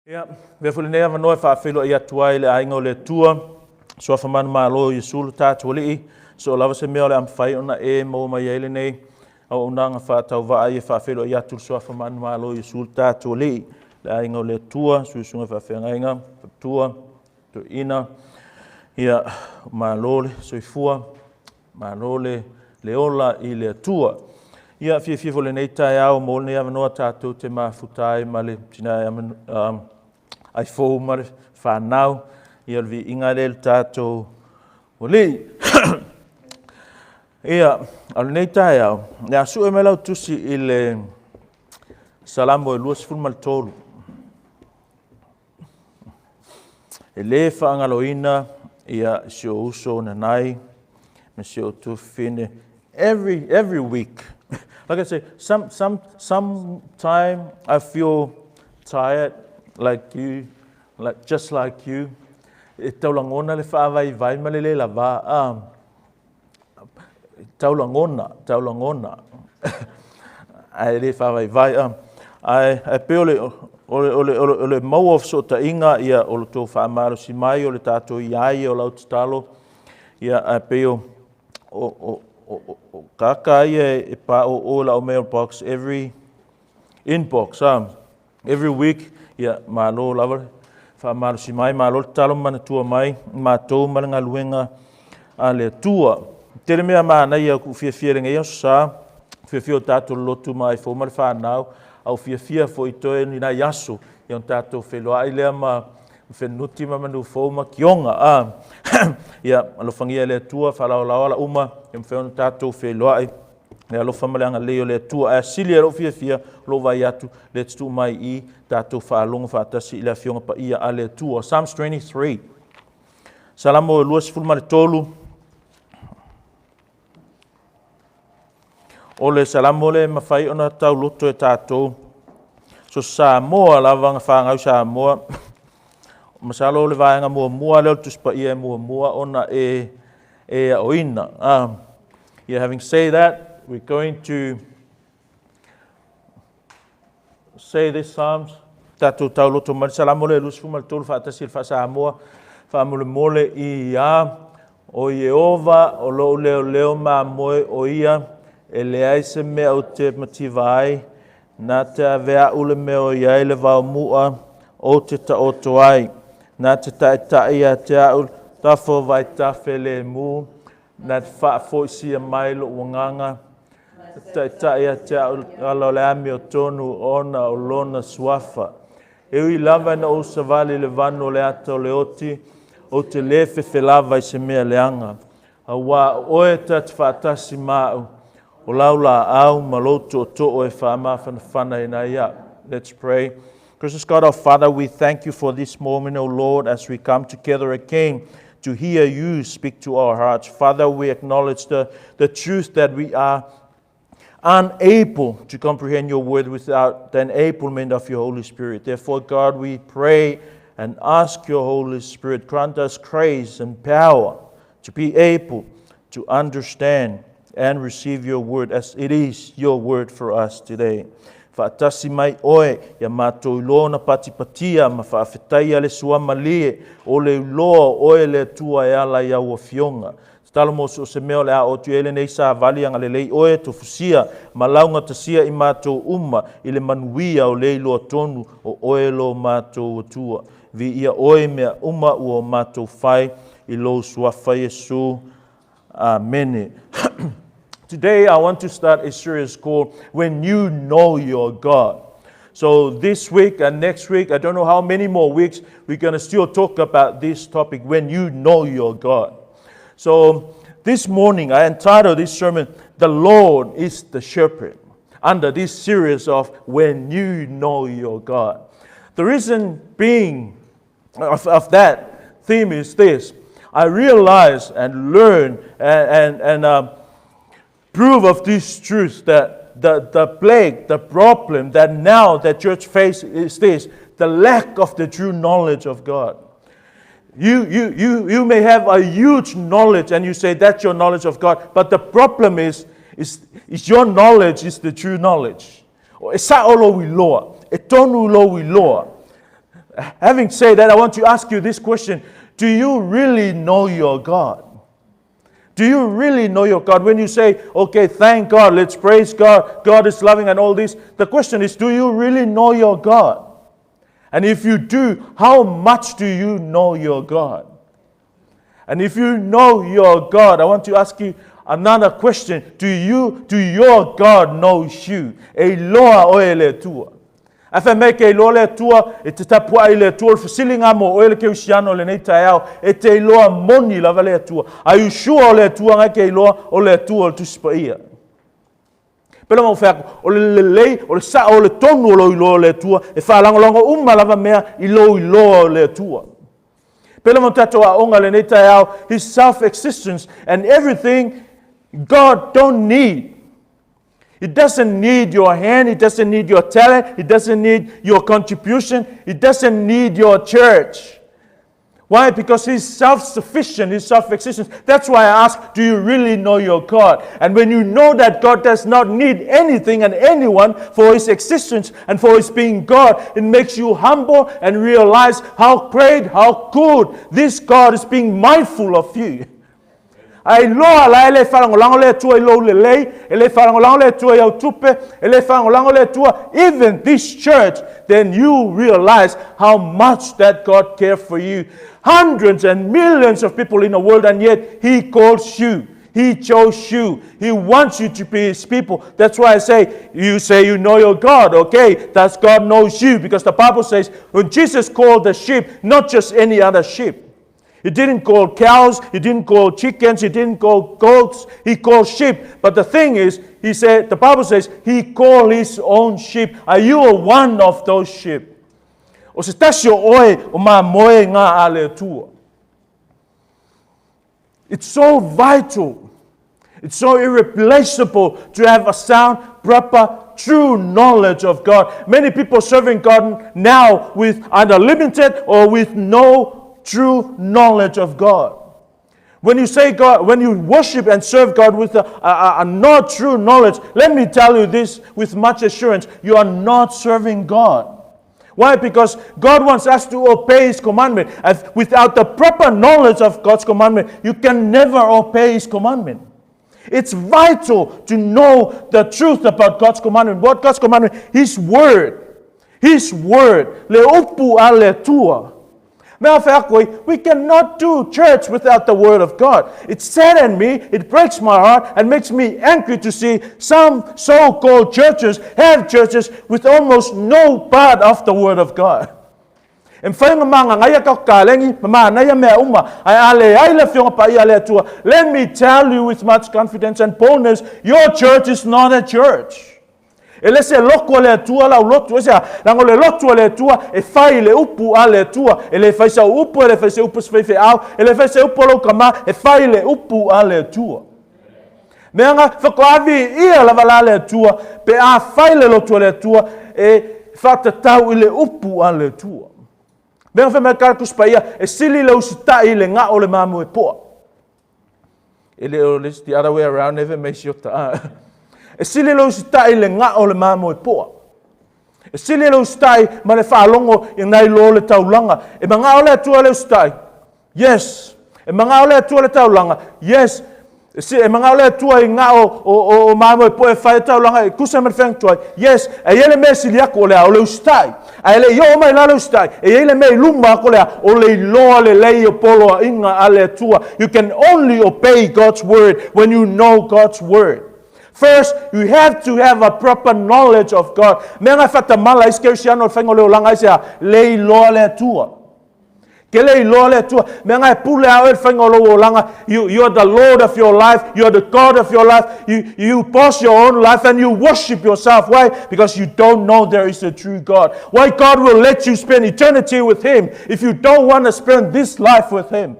Ia, avea foi lenei avanoa e faafeiloai atu ai i le aiga o le Atua, Suafa manumalo o Iesu lo tatou Alii, so o lava se mea o le a mafai ona e maua mai ai lenei auaunaga faatauvaa ia faafeiloai atu le Suafa manumalo o Iesu lo tatou Alii, le aiga o le Atua, susuga i faafeagaiga, faletua, toeaina, ia, malo le soifua, Malo le le ola i le Atua. Ia, fiafia foi lenei taeao mo lenei avanoa tatou te mafuta ai ma le tina ai fou ma le fanau. Ia, o le viiga lea i le tatou Alii. Ia, o lenei taeao, le a sue mai lau tusi i le Salamo e 23. E lē faagaloina ia si ou uso Nanai ma si ou tuafafine every every week. Like I say, some some some time I feel tired like you, like just like you. E tau lagona le faavaivai ma le lē lavā. Um, tau lagona, tau lagona. Ae le faavaivai. Um, ae, ae pei o le, o le, o le, o le, o le maua o fesootaiga, ia, o le tou faamalosi mai, o le tatou i ai, o lau tatalo, ia, ae pei o, o, o, o, o, o kaka ia e paoo i lau mailbox every inbox, um, Every week, ia, malo lava le faamalosi mai, malo le tatalo ma manatua mai i matou ma le galuega a le Atua. E tele mea manaia ku fiafia i lenei aso sa, fiafia o tatou lotu ma ai fou ma le fanau, a o fiafia foi toe ni nai aso, ia ona tatou feiloai lea ma fenuti ma manu fou ma kioga. A, ia, alofagia e le Atua, faalaolao ala uma, ia mafai ona tatou feiloai. Le alofa ma le agalelei o le Atua. Ae sili ai lou fiafia, o lou vaai atu, lea te tuu mai i tatou faalogo faatasi i le Afioga Paia a le Atua. Psalms 23. Salamo 23. O le Salamo le mafai ona tauloto e tatou. So Samoa lava na fanau Samoa. Masalo o le vaega muamua lea o le Tusi Paia e muamua ona e e aoina. Um, yeah, having said that, we're going to say this Psalms. Tatou tauloto mai le Salamo lea 23 faatasi le faa-Samoa faamolemole i a o Ieova o lou leoleo mamoe o ia e leai se mea ou te mativa ai Na te ave a'u le mea o i ai le vaomu'a ou te taoto ai. Na te ta'ita'i ia te a'u le tafa o vaitafe lemu, na te faafoisia mai lo'u agaga. Na te ta'ita'i ia te a'u le ala o le amiotonu ona o lona suafa. E ui lava ina ou savali i le vanu o le ata o le oti, ou te lē fefe lava i se mea leaga. Auā o oe ta te faatasi ma a'u, o lau laau ma lou tootoo e faamafanafana ina ai a'u. Let's pray. Gracious God, our Father, we thank you for this moment, O Lord, as we come together again to hear you speak to our hearts. Father, we acknowledge the, the truth that we are unable to comprehend your word without the enablement of your Holy Spirit. Therefore, God, we pray and ask your Holy Spirit, grant us grace and power to be able to understand and receive your word as it is your word for us today. Faatasi mai oe ia matou iloa ona patipatia ma faafetaia le suamalie o le iloa o oe le Atua e ala i au afioga. Tatalo mo so o se mea o le a oo atu i ai lenei savali agalelei oe, tofusia ma laugatasia i matou uma i le manuia o le iloa tonu o oe lo matou Atua. Viia oe i mea uma ua o matou fai i lou Suafa Iesu. Amene. Today I want to start a series called When You Know Your God. So this week and next week, I don't know how many more weeks, we're going to still talk about this topic, when you know your God. So this morning, I entitled this sermon, The Lord is the Shepherd, under this series of When You Know Your God. The reason being of, of that theme is this. I realize and learn and, and, and um, prove of this truth that the, the plague, the problem that now the church faces is this the lack of the true knowledge of God. You, you, you, you may have a huge knowledge and you say that's your knowledge of God, but the problem is, is, is your knowledge is the true knowledge. E sa'o lou iloa, e tonu lou iloa. Having said that, I want to ask you this question. Do you really know your God? Do you really know your God? When you say, okay, thank God, let's praise God, God is loving and all this, the question is, do you really know your God? And if you do, how much do you know your God? And if you know your God, I want to ask you another question. Do you, do your God know you? E iloa oe e le Atua. Ae fai mai ke iloa le Atua, e te tapuai i le Atua, o le fesiliga mo oe le keusiano i lenei taeao, e te iloa moni lava le Atua. Are you sure o le Atua ngai ke iloa o le Atua o le Tusi Paia? Pela ma fai atu, o le lelei, o le sao, o le tonu o lou iloa o le Atua, e faalagolago uma lava mea i lou iloa o le Atua. Pela ma tatou aoga lenei taeao, his self-existence and everything God don't need. He doesn't need your hand, he doesn't need your talent, he doesn't need your contribution, he doesn't need your church. Why? Because he's self-sufficient, he's self-existent. That's why I ask, do you really know your God? And when you know that God does not need anything and anyone for his existence and for his being God, it makes you humble and realize how great, how good this God is being mindful of you. A iloa la e le faalagolago le Atua i lou lelei, e le faalagolago le Atua i au tupe, e le faalagolago le Atua, even this church, then you realize how much that God cares for you. Hundreds and millions of people in the world, and yet He calls you. He chose you. He wants you to be His people. That's why I say, you say you know your God, okay? That's God knows you, because the Bible says when Jesus called the sheep, not just any other sheep. He didn't call cows, he didn't call chickens, he didn't call goats, he called sheep. But the thing is, he said, the Bible says, he called his own sheep. Are you one of those sheep? O se tasi o oe o mamoe ngā a le Atua. It's so vital. It's so irreplaceable to have a sound, proper, true knowledge of God. Many people serving God now with either limited or with no true knowledge of God. When you say God, when you worship and serve God with a not true knowledge, let me tell you this with much assurance, you are not serving God. Why? Because God wants us to obey His commandment. And without the proper knowledge of God's commandment, you can never obey His commandment. It's vital to know the truth about God's commandment. What God's commandment? His word. His word. Le upu a le Atua. Mea fai aku ai, we cannot do church without the word of God. It saddens me, it breaks my heart, and makes me angry to see some so-called churches have churches with almost no part of the word of God. E mafai ona magagaia ka kalengi, ma manaia mea uma, ae a leai le Afioga Paia a le Atua. Let me tell you with much confidence and boldness, your church is not a church. E le se lotu a le Atua lau lotu, e se a, leaga o le lotu a le Atua e fai i le upu a le Atua. E le fai sau upu, e le fai se upu a se faifeau, e le fai se upu a lou tama, e fai i le upu a le Atua. Mea nga faatoa viia lava la le Atua, pe a fai le lotu a le Atua, e faatatau i le upu a le Atua. Mea nga fai mai ka le Tusi Paia, e sili le usitai i le gao o le mamoe poa. E le o le the other way around never makes your ta. E sili le usitai i le gao o le mamoe poa. E sili le usitai ma le faalogo i nai lo le taulaga. E magao le Atua le usitai. Yes. E magao le Atua le taulaga. Yes. E magao le Atua i gao o mamoe poa e fai e taulaga e tusa ma le feagatuai. Yes. E i ai le mea e sili atu o le a, o le usitai. Ae le i oo mai la le usitai, e i ai le mea i luma atu o le a, o le iloa lelei o poloaiga a le Atua. You can only obey God's word when you know God's word. First, you have to have a proper knowledge of God. Mea nga e faatamala ai se kerisiano i le faiga o le olaga ai se a, le iloa le Atua. Ke le iloa le Atua. Mea nga e pule a oe le faiga o lou olaga. You are the Lord of your life. You are the God of your life. You boss your own life and you worship yourself. Why? Because you don't know there is a true God. Why God will let you spend eternity with Him if you don't want to spend this life with Him?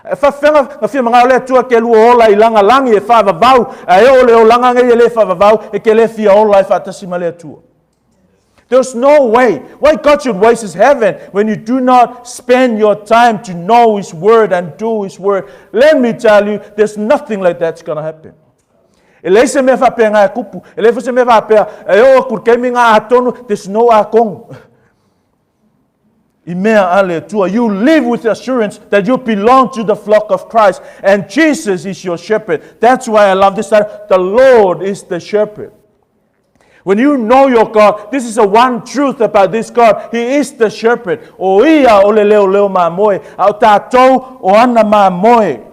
E faafefea na fia magao le Atua ke lua ola i lagalagi e faavavau, ae oo le olaga nei e le faavavau, e ke le fia ola e faatasi ma le Atua. There's no way. Why God should waste His heaven when you do not spend your time to know His word and do His word? Let me tell you, there's nothing like that's going to happen. E leai se mea faapea ngā e kupu. E leai foi se mea faapea, e oo atu i le taimi ngā atonu, there's no atonu. I mea a le Atua. You live with the assurance that you belong to the flock of Christ and Jesus is your shepherd. That's why I love this title. The Lord is the shepherd. When you know your God, this is the one truth about this God. He is the shepherd. O ia o le leoleo mamoe. A o tātou o ana mamoe.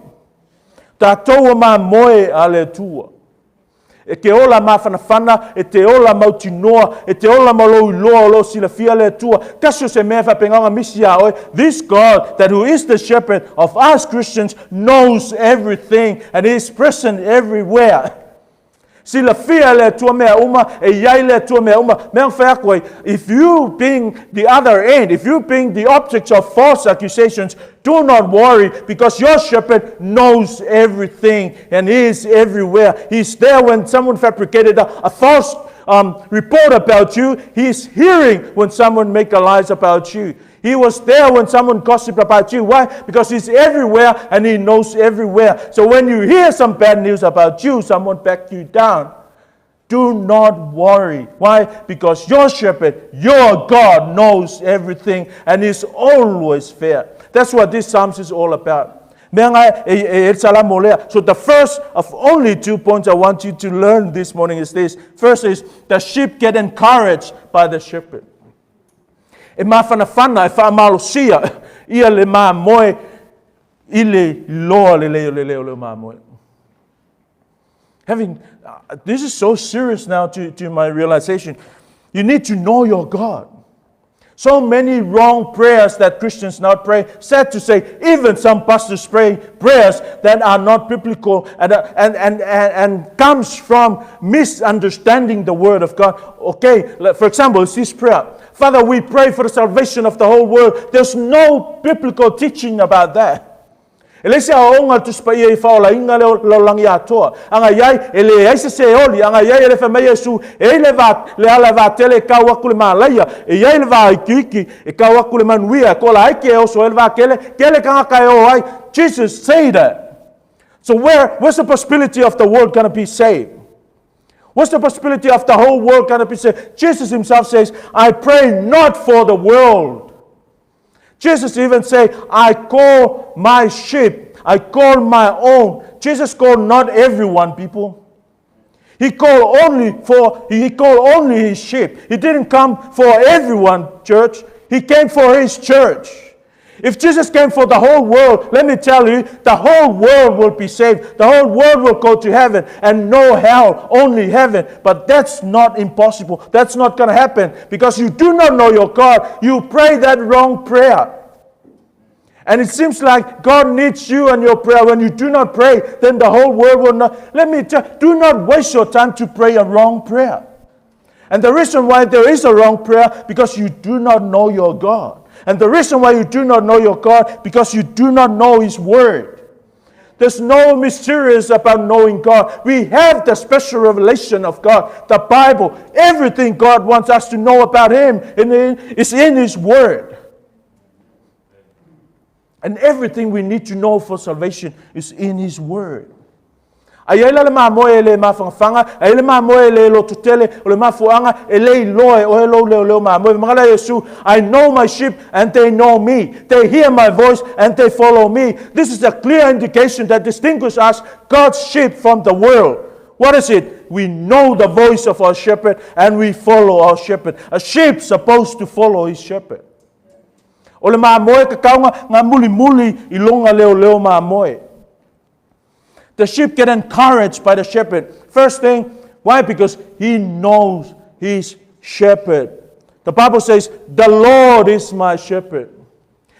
Tātou o mamoe a le Atua. E te ola mafanafana, e te ola mautinoa, e te ola ma lou iloa o lo o silafia le Atua. Tasi o se mea e faapena misi iā oe. This God that who is the shepherd of us Christians knows everything and is present everywhere. Silafia le Atua mea uma, e i ai le Atua mea uma. Mea na fai atu ai, if you being the other end, if you being the objects of false accusations, Do not worry because your shepherd knows everything and he is everywhere. He's there when someone fabricated a, a false um, report about you. He's hearing when someone make a lies about you. He was there when someone gossiped about you. Why? Because he's everywhere and he knows everywhere. So when you hear some bad news about you, someone back you down. Do not worry. Why? Because your shepherd, your God, knows everything and is always fair. That's what this Psalms is all about. So the first of only two points I want you to learn this morning is this. First is the sheep get encouraged by the shepherd. E mafanafana, e faamalosia, ia le mamoe i le iloa lelei o le leoleo mamoe. Having, this is so serious now to, to my realization. You need to know your God. So many wrong prayers that Christians now pray. Sad to say, even some pastors pray prayers that are not biblical and, and, and, and, and comes from misunderstanding the word of God. Okay, for example, it's this prayer. Father, we pray for the salvation of the whole world. There's no biblical teaching about that. E leai se aoaoga a le Tusi Paia i faaolaina le lalolagi atoa. A na iai, e leai se seoli. A na iai, e le fai mai Iesu, e iai le va, le ala vatele e kau aku le malaia, e iai le va ikiiki e kau aku le manuia, e kola ai ke oso ai le vakele, kele kangaka e o ai. Jesus say that. So where, where's the possibility of the world gonna be saved? What's the possibility of the whole world gonna be saved? Jesus himself says, I pray not for the world. Jesus even say, I call my sheep, I call my own. Jesus called not everyone, people. He called only for he called only his sheep. He didn't come for everyone, church. He came for his church. If Jesus came for the whole world, let me tell you, the whole world will be saved. The whole world will go to heaven and no hell, only heaven. But that's not impossible. That's not going to happen because you do not know your God. You pray that wrong prayer. And it seems like God needs you and your prayer. When you do not pray, then the whole world will not. Let me tell you, do not waste your time to pray a wrong prayer. And the reason why there is a wrong prayer, because you do not know your God. And the reason why you do not know your God, because you do not know His Word. There's no mysterious about knowing God. We have the special revelation of God, the Bible. Everything God wants us to know about Him is in His Word. And everything we need to know for salvation is in His Word. A i ai la le mamoe e le mafangafaga, a i ai le mamoe e le lototele, o le mafuaaga e le iloa e oe lou leoleo mamoe. Magala Iesu, I know my sheep and they know me. They hear my voice and they follow me. This is a clear indication that distinguishes us, God's sheep, from the world. What is it? We know the voice of our shepherd and we follow our shepherd. A sheep supposed to follow his shepherd. O le mamoe ka kaunga nga mulimuli i longa leoleo mamoe. The sheep get encouraged by the shepherd. First thing, why? Because he knows his shepherd. The Bible says, The Lord is my shepherd.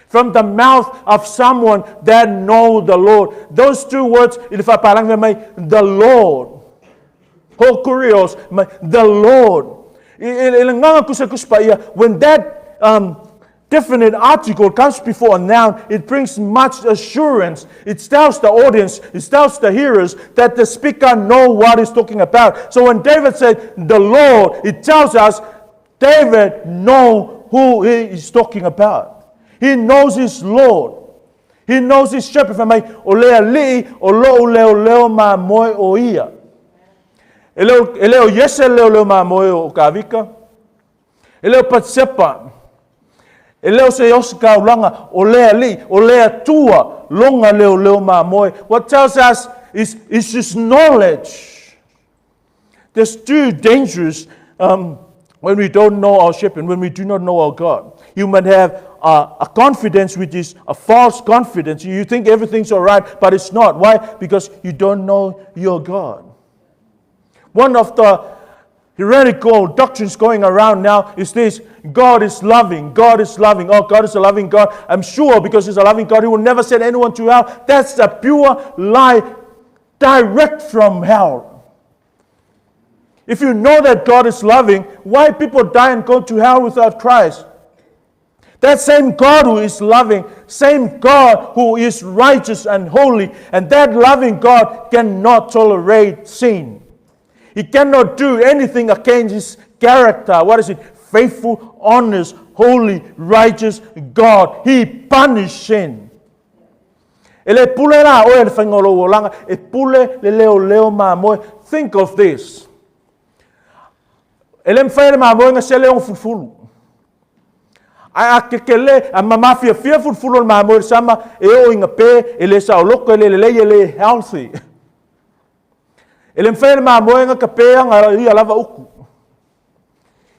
From the mouth of someone that know the Lord. Those two words, the Lord. Ho kurios, the Lord. When that um, definite article comes before a noun, it brings much assurance. It tells the audience, it tells the hearers that the speaker know what he's talking about. So when David said, the Lord, it tells us David know who he is talking about. He knows his Lord. He knows his shepherd. Fai mai, o le alii, o lou leoleo mamoe o ia. E le o, e le o Iese le leoleo mamoe o Kavika. E le o Patsepa. E le o se ositaulaga, o le Alii, o le Atua, lona leoleo mamoe. What tells us is his knowledge. There's two dangers when we don't know our shepherd, when we do not know our God. You might have a confidence which is a false confidence. You think everything's all right, but it's not. Why? Because you don't know your God. One of the heretical doctrines going around now is this: God is loving, God is loving. Oh, God is a loving God. I'm sure because He's a loving God, He will never send anyone to hell. That's a pure lie direct from hell. If you know that God is loving, why people die and go to hell without Christ? That same God who is loving, same God who is righteous and holy, and that loving God cannot tolerate sin. He cannot do anything against his character. What is it? Faithful, honest, holy, righteous God. He punishes sin. E le pule la oe le whainga o lou olaga, e pule le leoleo mamoe. Think of this. E le mawhai le mamoe nga se leo fulufulu. Ae a kekele, a mamafiafia fulufulu o le mamoe i le sama, e oo i gape, e le saoloto, e le lelei, e le healthy. E le mafai e le mamoe ona kape ana ia lava uku.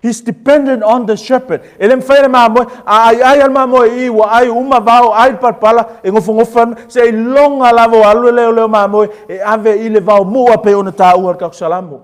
He's dependent on the shepherd. E le mafai e le mamoe, a aiai a le mamoe i ua ai uma vao, ai le palapala, e gofogofa ana, seiloga lava o alu le leoleo mamoe e ave i le vao mu'a pei ona taua i le tatou Salamo.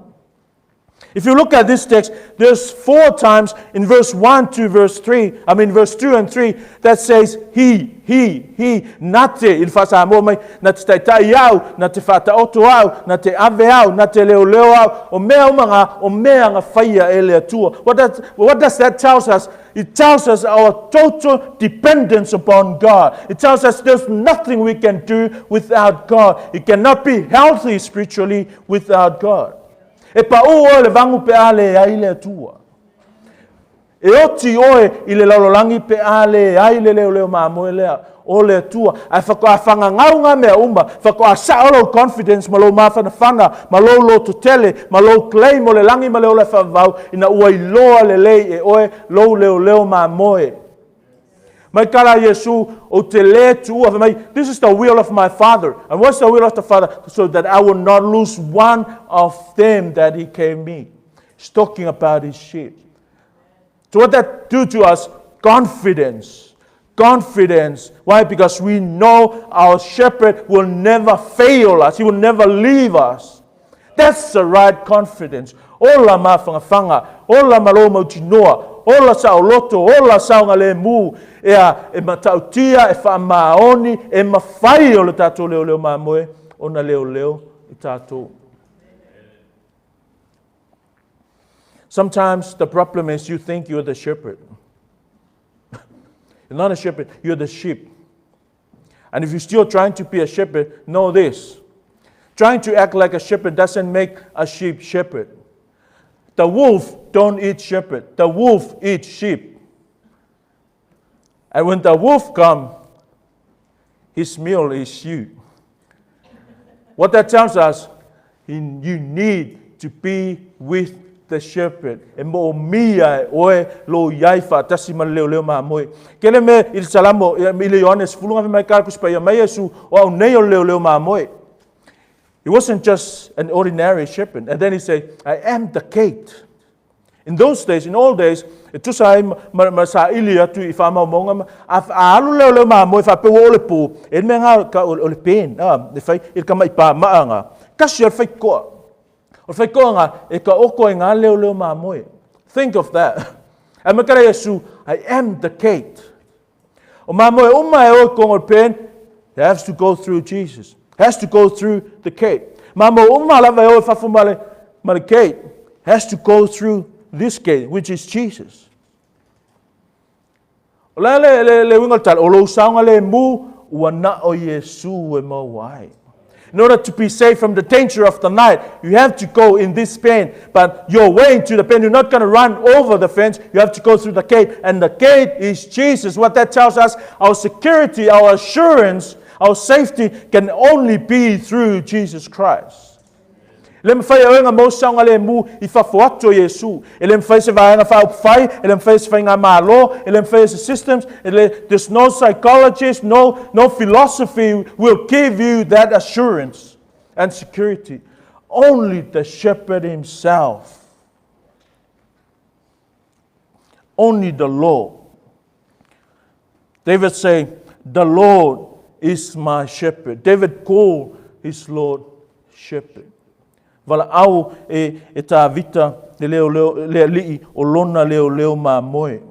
If you look at this text, there's four times in verse 1 to verse 3, I mean verse 2 and 3, that says he, he, he, na te, i le faa-Samoa mai, na te taitai au, na te faataoto au, na te ave au, na te leoleo au, o mea uma nga, o mea nga faia e le Atua. What does that tells us? It tells us our total dependence upon God. It tells us there's nothing we can do without God. You cannot be healthy spiritually without God. E paʻū oe i le vagu pe a leai le Atua. E oti oe i le lalolagi pe a leai le leoleo mamoe lea o le Atua. Ae faatoa fagagau ngā mea uma, faatoa sao lou confidence ma lou mafanafana, ma lou lototele, ma lou claim o le lagi ma le ola e faavavau, ina ua iloa lelei e oe lou leoleo mamoe. Mai ka la Iesu, ou te lē tuua, fai mai, This is the will of my Father. And what's the will of the Father? So that I will not lose one of them that he gave me. He's talking about his sheep. So what that do to us? Confidence. Confidence. Why? Because we know our shepherd will never fail us. He will never leave us. That's the right confidence. Ola mafangafaga, ola ma lou mautinoa, ola saoloto, ola saogalemu, ea e matautia, e faamaoni, e mafai o le tatou leoleo mamoe ona leoleo i tatou. Sometimes the problem is you think you're the shepherd. You're not a shepherd, you're the sheep. And if you're still trying to be a shepherd, know this. Trying to act like a shepherd doesn't make a sheep shepherd. The wolf don't eat shepherd. The wolf eats sheep. And when the wolf come, his meal is you. What that tells us, you need to be with the shepherd. E moomia e oe lou iai faatasi ma le leoleo mamoe. Kele me i le Salamo, i le Ioane sefulu gafe mai ka le Tusi Paia mai Iesu, o au nei o le leoleo mamoe. He wasn't just an ordinary shepherd. And then he said, I am the gate. In those days, in old days, e tusa ai ma, ma saili atu i faamaumauga ma, a, a alu leo leo mamoe faapea ua oo le pō, e le mea ngā ka, o, o le pen, a, e fai, i le kamaʻi pāmaʻa ngā. Kasi o le faitotoa. O le faitotoa ngā, e ka oko ai ngā leoleo mamoe. Think of that. Ae mai ka Iesu, I am the gate. O mamoe uma e o i kongo o le pen, it has to go through Jesus. Has to go through the gate. Mamoe uma lava e o i fafo ma le, ma le gate, has to go through this gate, which is Jesus. O le a le, le, le uiga o le tala, o lou saogalemu, ua na o Iesu e maua ai. In order to be safe from the danger of the night, you have to go in this pen. But your way into the pen, you're not going to run over the fence. You have to go through the gate. And the gate is Jesus. What that tells us, our security, our assurance, our safety can only be through Jesus Christ. Le mafai e oe ona maua se saogalemu i fafo atu o Iesu. E le mafai e se vaega faaupufai, e le mafai e se faigamalo, e le mafai e se systems, e le, there's no psychologist, no, no philosophy will give you that assurance and security. Only the shepherd himself. Only the Lord. David say, the Lord is my shepherd. David called his Lord shepherd. Valaau e, e Tāvita le leo leo, le alii o lona leo leo mamoe.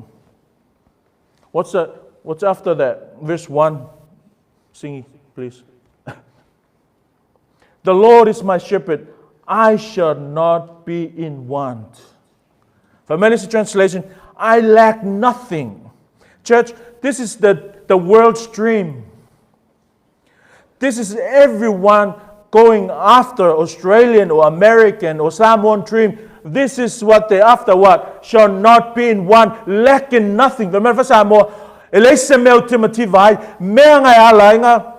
What's, the, what's after that? Verse 1. Sing, please. The Lord is my shepherd, I shall not be in want. Familiar translation, I lack nothing. Church, this is the, the world's dream. This is everyone going after Australian or American or Samoan dream. This is what they after what? Shall not be in want, lacking nothing. The mea Samoa, e leai se mea o te mativa ai, mea ngai ala ai ngā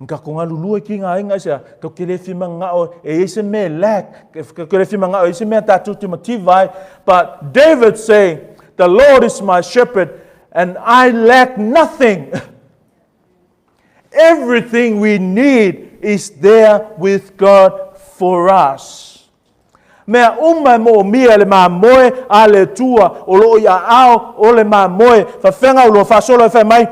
Ka ko ngalulua ki ngā inga sia, ka ke le whima ngao e i se me lack, ka ke le whima ngao e se mea tātou te mativa ai. But David say, the Lord is my shepherd and I lack nothing. Everything we need is there with God for us. Mea uma e moomia e le mamoe a le Atua o loo i aao o le mamoe. Fafenga o lua faasolo e fai mai,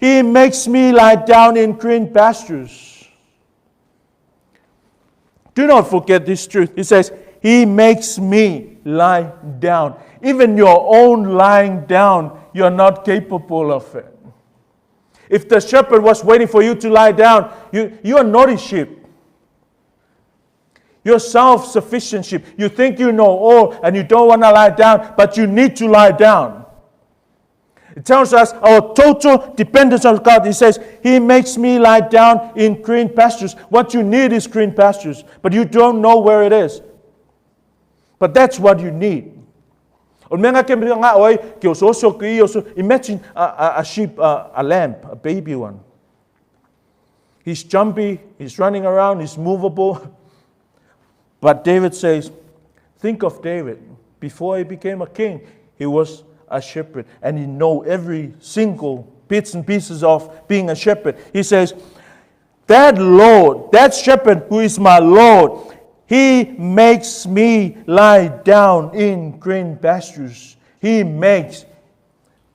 He makes me lie down in green pastures. Do not forget this truth. He says, He makes me lie down. Even your own lying down, you're not capable of it. If the shepherd was waiting for you to lie down, you, you are not a sheep. You're self-sufficient sheep. You think you know all and you don't want to lie down, but you need to lie down. It tells us our total dependence on God. He says, He makes me lie down in green pastures. What you need is green pastures, but you don't know where it is. But that's what you need. O mea ngā ke mea ngā oi, ke o so so ki o so, imagine a, a, a sheep, a, a lamb, a baby one. He's jumpy, he's running around, he's movable. But David says, think of David. Before he became a king, he was a shepherd and he know every single bits and pieces of being a shepherd. He says, that Lord, that shepherd who is my Lord, he makes me lie down in green pastures. He makes.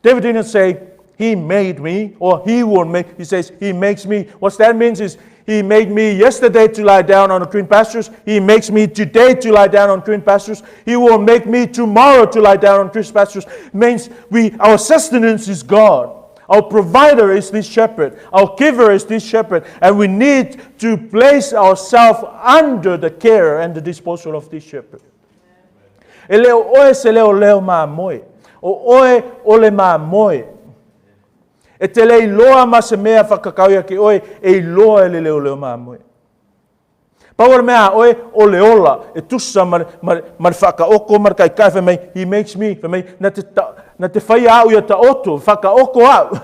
David didn't say, he made me or he will make. He says, he makes me. What that means is, he made me yesterday to lie down on the green pastures. He makes me today to lie down on green pastures. He will make me tomorrow to lie down on green pastures. Means we, our sustenance is God. Our provider is this shepherd. Our giver is this shepherd. And we need to place ourselves under the care and the disposal of this shepherd. E le o oe se leo leo mamoe. O oe o le mamoe. E te le iloa ma se mea whakakau ia ke oe, e iloa e le leo leo mamoe. Pau o le mea a oe, o le ola, e tusa ma le, ma le, ma le whakaoko, ma le kaikai, whai mai, he makes me, whai mai, na te, ta, na te whai au ia ta oto, whakaoko au.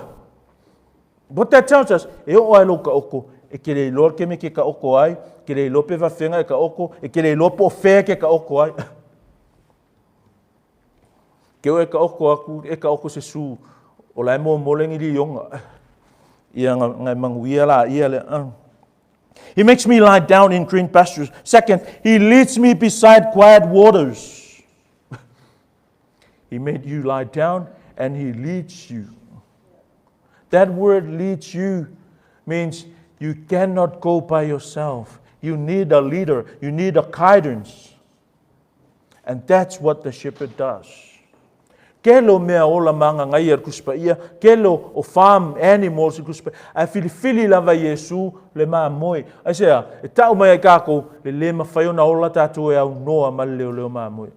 What that tells us, e o ai lo ka oko, e ke le iloa ke me ke ka oko ai, ke le iloa pe wawhenga e ka oko, e ke le iloa po whea ke ka oko ai. Ke o e ka oko aku, e ka oko se su, o la e mo molengi li ionga. Ia nga, nga manguia la ia le. He makes me lie down in green pastures. Second, he leads me beside quiet waters. He made you lie down and he leads you. That word leads you means you cannot go by yourself. You need a leader. You need a guidance. And that's what the shepherd does. Ke lo mea ola manga ngai ar kuspa ia, ke lo o farm animals i kuspa, a filifili lava Iesu le mamoe. Ai se a, e tau mai ai kākou, le le mawhai ona ola tātou e au noa ma le leo leo mamoe.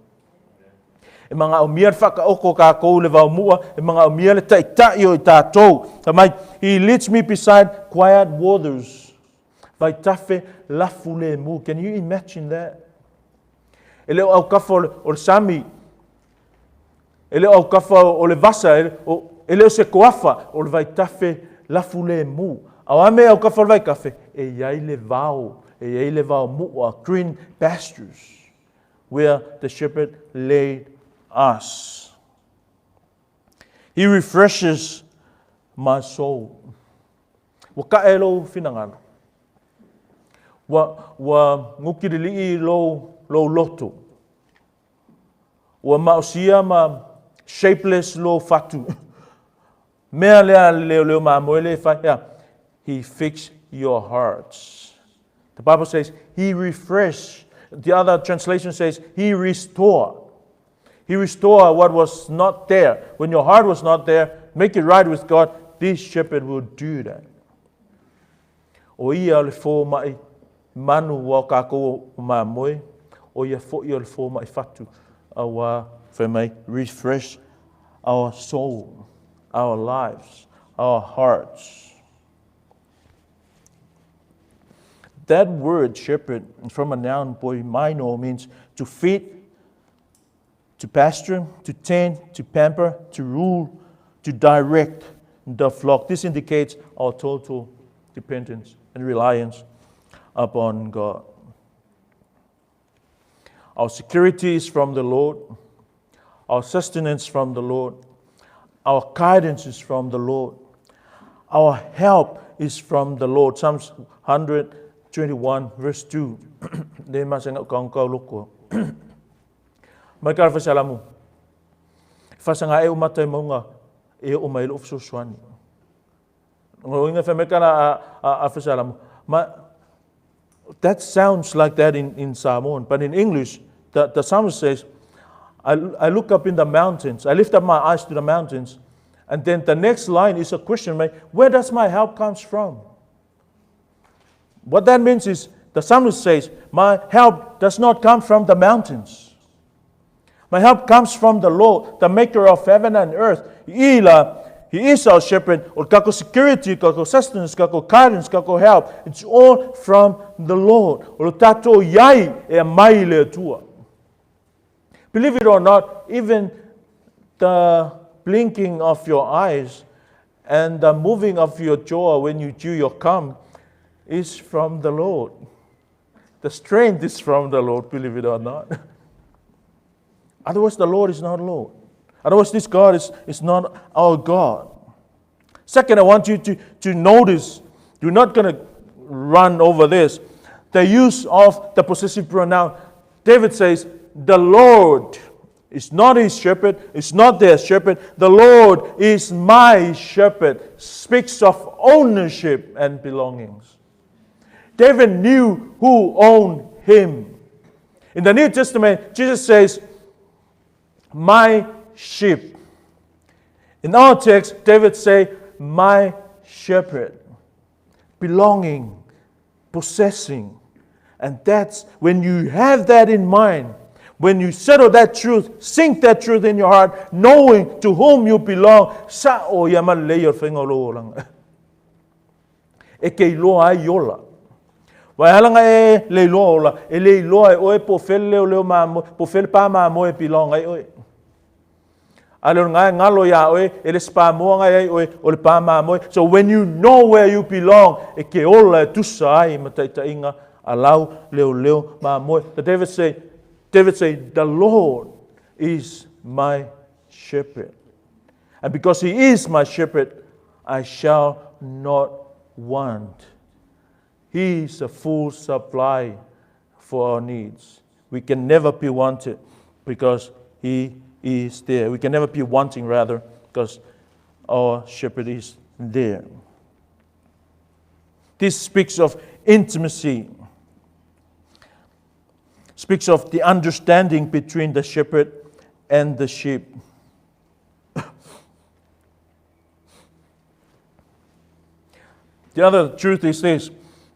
E mangaomia le whakaoko kākou le vaomua, e mangaomia le taita'i o i tātou. Ta mai, he leads me beside quiet waters. Vaitafe lafu le mu. Can you imagine that? E le o aukafa o le, o le sami, e le o aukafa o le vasa, e, o, e le o se koafa, o le vaitafe lafu le mu. A o ame aukafa o le vaikafe, e iai le vao, E i ai le vaomu'a, green pastures, where the shepherd laid us. He refreshes my soul. Ua kaʻe lou finagalo. Ua, ua gukililiʻi lou, lou loto. Ua maosia ma shapeless lou fatu. Mea lea a le leoleo mamoe lea e fai, ea, He fix your hearts. The Bible says, He refresh. The other translation says, He restore. He restore what was not there. When your heart was not there, make it right with God. This shepherd will do that. ʻO ia o le fōmaʻi manu ua o kākou o mamoe, ʻo ia foʻi o le fōmaʻi fatu, auā, fai mai, refresh our soul, our lives, our hearts. That word, shepherd, from a noun, poimaino, means to feed, to pasture, to tend, to pamper, to rule, to direct the flock. This indicates our total dependence and reliance upon God. Our security is from the Lord. Our sustenance from the Lord. Our guidance is from the Lord. Our help is from the Lord. Psalms 121 verse 2. Le masanga kaungkau loko. Mai ka fasalamu. Fasanga e umata e maunga e o mai lo fesoasoani. Ngo inga fe me kana a, a, a fasalamu. Ma, that sounds like that in, in Samoan, but in English, the, the psalmist says, I, I look up in the mountains, I lift up my eyes to the mountains, and then the next line is a question, right? Where does my help comes from? What that means is the psalmist says, My help does not come from the mountains. My help comes from the Lord, the maker of heaven and earth. Ila, He is our shepherd. O kako security, kako sustenance, kako guidance, kako help. It's all from the Lord. O lo tātou iai e mai le Atua. Believe it or not, even the blinking of your eyes and the moving of your jaw when you chew your gum is from the Lord. The strength is from the Lord, believe it or not. Otherwise, the Lord is not Lord. Otherwise, this God is, is not our God. Second, I want you to, to notice, you're not going to run over this, the use of the possessive pronoun. David says, The Lord is not his shepherd, it's not their shepherd. The Lord is my shepherd. Speaks of ownership and belongings. David knew who owned him. In the New Testament, Jesus says, My sheep. In our text, David say, My shepherd. Belonging, possessing. And that's when you have that in mind, when you settle that truth, sink that truth in your heart, knowing to whom you belong, sa o ia ma lei o whenga o lou olaga. E ke iloa ai ola. Wa e halanga e le iloa ola, e le iloa e oe po fele leo leo mamoe, po fele pā mamoe belong ai oe. A le ngai ngalo iā oe, e le spa moa ngai ai oe, o le pā mamoe. So when you know where you belong, e ke ola e tusa ai ma taitaiga a lau leo leo mamoe. The David say, David say, the Lord is my shepherd. And because he is my shepherd, I shall not want. He is a full supply for our needs. We can never be wanted because he is there. We can never be wanting, rather, because our shepherd is there. This speaks of intimacy, speaks of the understanding between the shepherd and the sheep. The other truth is this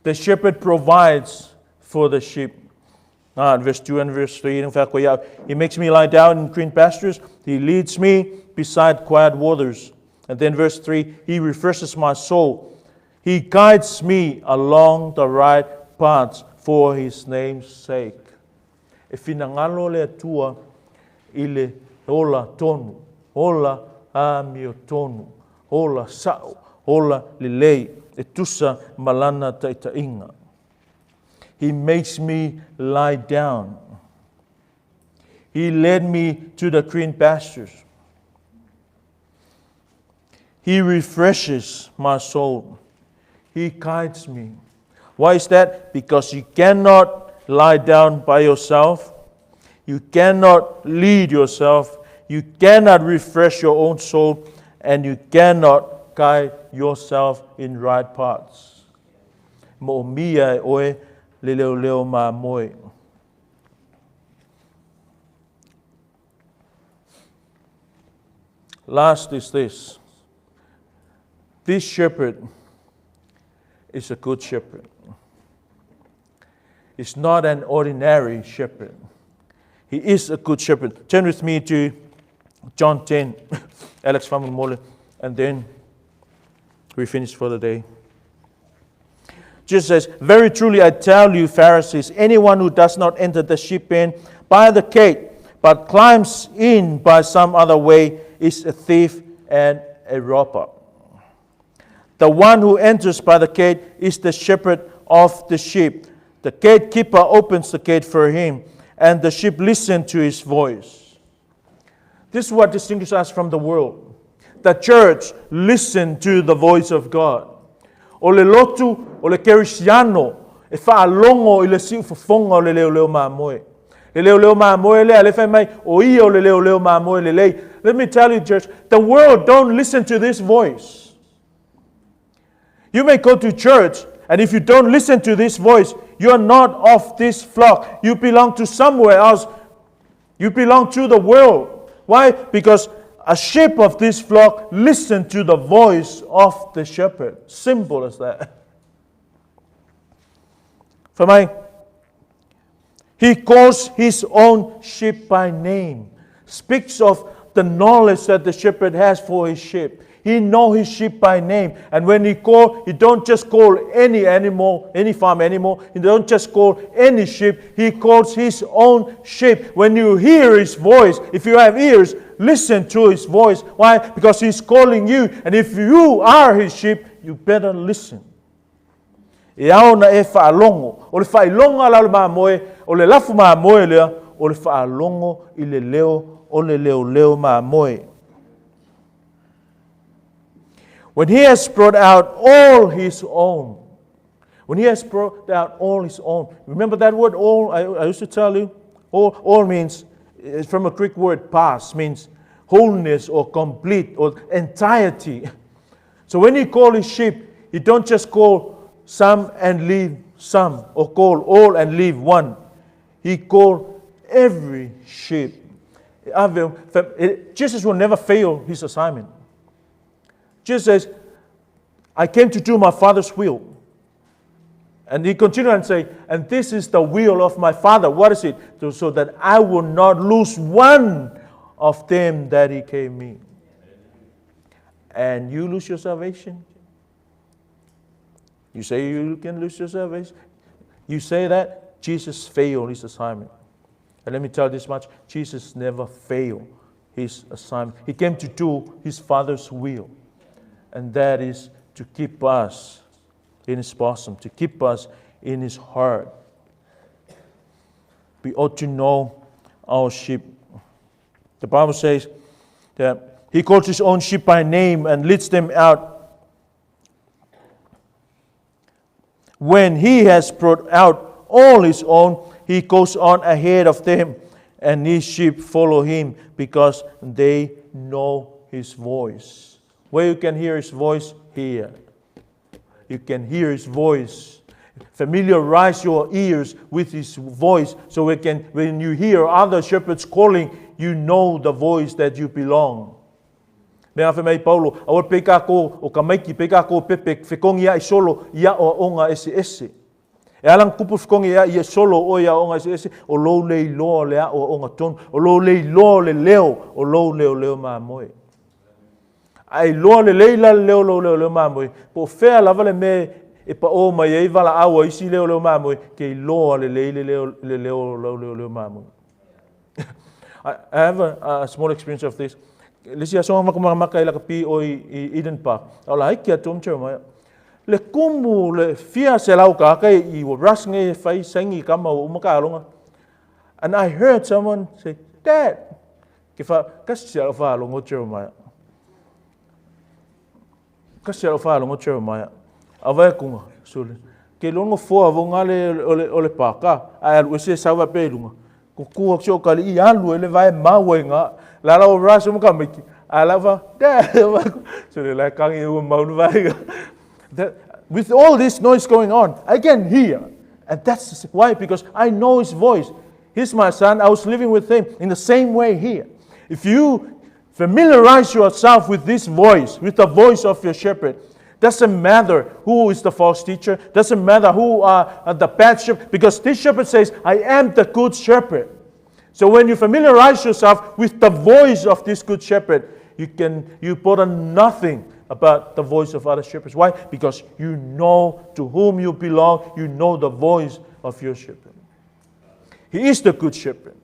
the shepherd provides for the sheep. Ah, verse 2 and verse 3, in fact, he makes me lie down in green pastures. He leads me beside quiet waters. And then verse 3, he refreshes my soul. He guides me along the right paths for his name's sake. E finagalo le Atua i le ola tonu, ola amiotonu, ola sa'o, ola lelei, e tusa ma lana taitaiga. He makes me lie down. He led me to the green pastures. He refreshes my soul. He guides me. Why is that? Because you cannot lie down by yourself. You cannot lead yourself. You cannot refresh your own soul. And you cannot guide yourself in right paths. Mo'omia e oe le leoleo mamoe. Last is this. This shepherd is a good shepherd. He's not an ordinary shepherd. He is a good shepherd. Turn with me to John 10, Alex Famumole, and then we finish for the day. Jesus says, Very truly I tell you, Pharisees, anyone who does not enter the sheep pen by the gate, but climbs in by some other way, is a thief and a robber. The one who enters by the gate is the shepherd of the sheep. The gatekeeper opens the gate for him, and the sheep listen to his voice. This is what distinguishes us from the world. The church listen to the voice of God. O le lotu, o le kerisiano, e faalogo i le siufofoga o le leoleo mamoe. Le leoleo mamoe lea, le fai mai, o ia o le leoleo mamoe lelei. Let me tell you, church, the world don't listen to this voice. You may go to church, and if you don't listen to this voice, you are not of this flock. You belong to somewhere else. You belong to the world. Why? Because a sheep of this flock listen to the voice of the shepherd. Simple as that. For my, he calls his own sheep by name. Speaks of the knowledge that the shepherd has for his sheep. He know his sheep by name. And when he call, he don't just call any animal, any farm animal. He don't just call any sheep. He calls his own sheep. When you hear his voice, if you have ears, listen to his voice. Why? Because he's calling you. And if you are his sheep, you better listen. E ao na e faalogo. O le faailoga la o le mamoe, o le lafu mamoe lea, o le faalogo i le leo o le leoleo mamoe. When he has brought out all his own, when he has brought out all his own, remember that word all? I used to tell you, all means, it's from a Greek word pas, means wholeness or complete or entirety. So when he call his sheep, he don't just call some and leave some, or call all and leave one. He called every sheep. Jesus will never fail his assignment. Jesus says, I came to do my Father's will. And he continued and say, and this is the will of my Father. What is it? So that I will not lose one of them that he gave me. And you lose your salvation? You say you can lose your salvation? You say that? Jesus failed his assignment. And let me tell you this much, Jesus never failed his assignment. He came to do his Father's will. And that is to keep us in his bosom, to keep us in his heart. We ought to know our sheep. The Bible says that he calls his own sheep by name and leads them out. When he has brought out all his own, he goes on ahead of them, and his sheep follow him because they know his voice. Where you can hear his voice? Here. You can hear his voice. Familiarize your ears with his voice so when you hear other shepherds calling, you know the voice that you belong. Mea awhe mai Paulo, aua pe ka ko o ka maiki, pe ka ko pepe, whekongi ia i solo, ia o onga ese ese. E alang kupu whekongi ia i solo o ia onga ese ese, o lou lei loa le a o onga tonu, o lou lei loa le leo, o lou leo leo mamoe. Ai loa le leila le leo lou leo leo mamoe, po fea lava le me e pa o mai ei vala aua isi leo leo mamoe, ke i loa le lei le leo, le leo lou leo leo mamoe. I have a small experience of this. Le isi aso maka maka i lakapi o i Eden Park. O la hiki atu om Jeremiah. Le kumu le fia selau tagata i ua rush nei e fai saini i kama ua uma taaloga. And I heard someone say, Dad! Ke fa, kasi si alo faalogo Jeremiah. Kasi alo faalogo Jeremiah. Ava e kunga, sule. Ke longo foa vonga le o le o le paka, a alu ese sau va pe lunga. Ko ku ak sio kali i alu ele vai maua i ngā. La la o rush mo ka miki. A la fa, Dad! Sule la kangi u maunu vai. With all this noise going on, I can hear. And that's why, because I know his voice. He's my son. I was living with him in the same way here. If you familiarize yourself with this voice, with the voice of your shepherd, doesn't matter who is the false teacher, doesn't matter who are the bad shepherd, because this shepherd says, I am the good shepherd. So when you familiarize yourself with the voice of this good shepherd, you can you bother nothing about the voice of other shepherds. Why? Because you know to whom you belong, you know the voice of your shepherd. He is the good shepherd.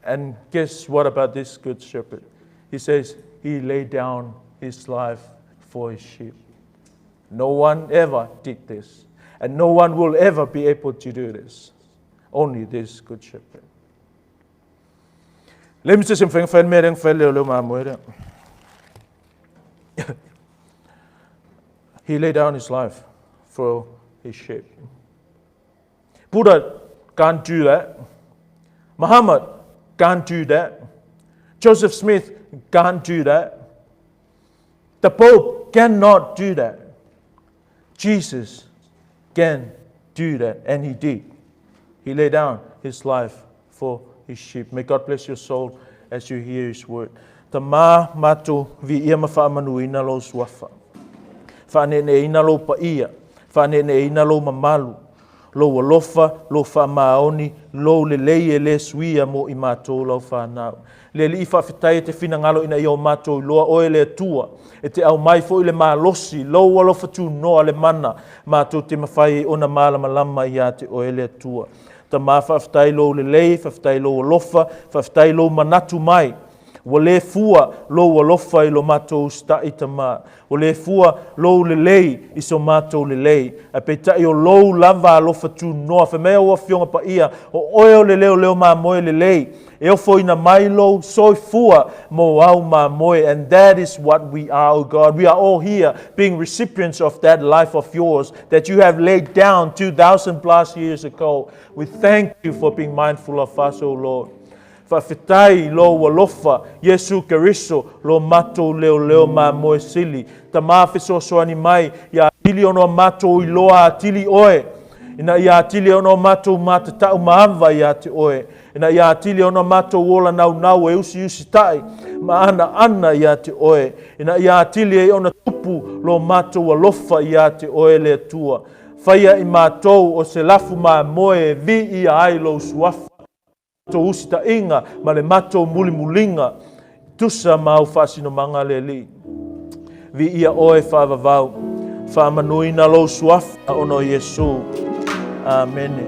And guess what about this good shepherd? He says he laid down his life for his sheep. No one ever did this, and no one will ever be able to do this. Only this good shepherd. Let me just He laid down his life for his sheep. Buddha can't do that. Muhammad can't do that. Joseph Smith can't do that. The Pope cannot do that. Jesus can do that, and he did. He laid down his life for his sheep. May God bless your soul as you hear his word. Tama matou viia ma faamanuina lou suafa. Faaneeneeina lou paia, faaneeneeina lou mamalu, lou alofa, lou faamaoni, lou lelei e le suia mo i matou lau fanau. Le Alii faafetai e te finagalo ina ia o matou iloa oe le Atua, e te aumai foi le malosi, lou alofa tunoa le mana, matou te mafai ai ona malamalama ia te oe le Atua. Tama faafetai lou lelei, faafetai lou alofa, faafetai lou manatu mai. Ua le fua lou alofa i lo matou usitai Tama. Ua le fua lou lelei i so matou lelei. Ae peitai o lou lava alofa tunoa. Fai mai au Afioga Paia, o oe o le leoleo mamoe lelei. E ofoina mai lou soifua mo au mamoe. And that is what we are, O God. We are all here being recipients of that life of yours that you have laid down 2,000 plus years ago. We thank you for being mindful of us, O Lord. Faafetai i lou alofa, Iesu Keriso, lo matou leoleo mamoe sili. Tama fesoasoani mai ia atili ona o matou iloa atili oe, ina ia atili ona o matou matatau ma ava ia te oe, ina ia atili ona matou ola naunau e usiusitai ma anaana ia te oe, ina ia atili ai ona tupu lo matou alofa ia te oe le Atua. Faia i matou o se lafu mamoe e viia ai lou suafa. Matou usitaʻiga ma le matou mulimuliga, tusa ma au faasinomaga le Alii. Viia oe faavavau, faamanuina lou suafa ona o Iesu. Amene.